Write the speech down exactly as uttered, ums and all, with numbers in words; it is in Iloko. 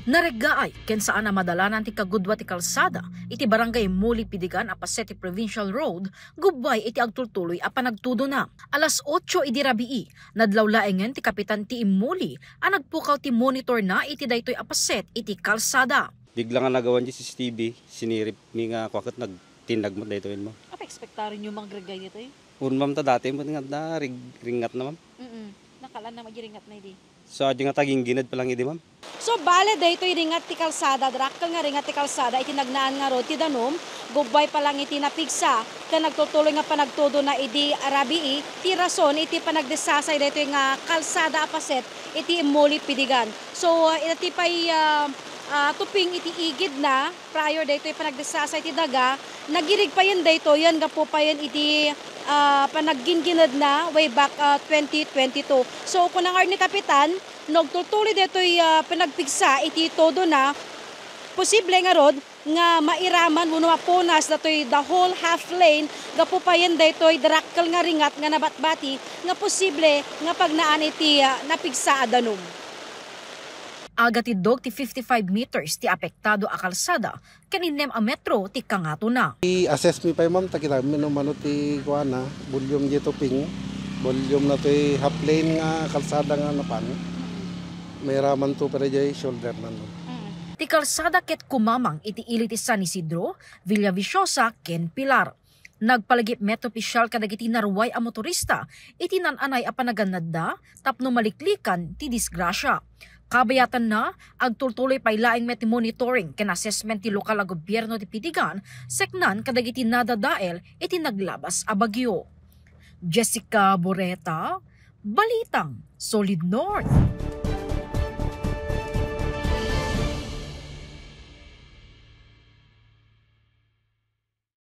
Nareggaay ken saan a madalanan ti kagudua ti kalsada iti Barangay Muli Pidigan a paset ti Provincial Road, gubbay iti agtultuloy a panagtudona. Alas otso idi rabii, nadlaw laengen ti kapitan ti immuli a nagpukaw ti monitor na iti daytoy a paset iti kalsada. Bigla nga nagawan di C C T V, sinirip mi nga kuaket nagtinnag met daytoy, ma'am. Apa ekspektaran niyo mangreggay ditoy? Un, ma'am, ta dati met nga da, rig-, ringat na, ma'am. Mm-mm. Nakalaan na magiringat na idi. So, adi nga taginggined pa lang idi, ma'am. So, bale, daytoy ringat ti kalsada, dakkel nga ringat ti kalsada iti nagnaan ngarud ti danum, gubbay pa lang iti napigsa, ken nagtutuloy nga panagtudona idi rabii, ti rason iti panagdesasay daytoy nga kalsada a paset iti immuli Pidigan. So, iti pay, ah, ah, tuping iti igid na, prior daytoy panagdesasay ti daga, nagirig payen daytoyen gapu payen iti, ah, panaggingined na way back, ah, twenty twenty-two. So, kuna ngarud ni Kapitan, no agtultuloy daytoy, ah, panagpigsa iti todo na, posible ngarud nga mairaman wenno mapunas datoy the whole half lane gapu payen daytoy dakkel nga ringat nga nabatbati nga posible nga pagnaan iti, ah, napigsa a danum. Agatiddog ti fifty-five meters ti apektado a kalsada ken innem a metro ti kangatona. I-assess mi pay, ma'am, ta kita mi no mano ti kuana, volume di tuping, volume na ti half lane nga kalsada nga napan. Mairaman to pay daydiay shoulder na, no. Ti kalsada ket kumamang iti ili ti San Isidro, Villaviciosa ken Pilar. Nagpalagip met ti opisyal kadagiti naruay a motorista iti naan-anay a panagannadda tapno maliklikan ti disgrasya. Kabayatanna, agtultuloy pay laeng met ti monitoring ken assessment ti lokal a gobierno ti Pidigan, seknan kadagiti nadadael iti naglabas a bagyo. Jessica Boreta, Balitang Solid North.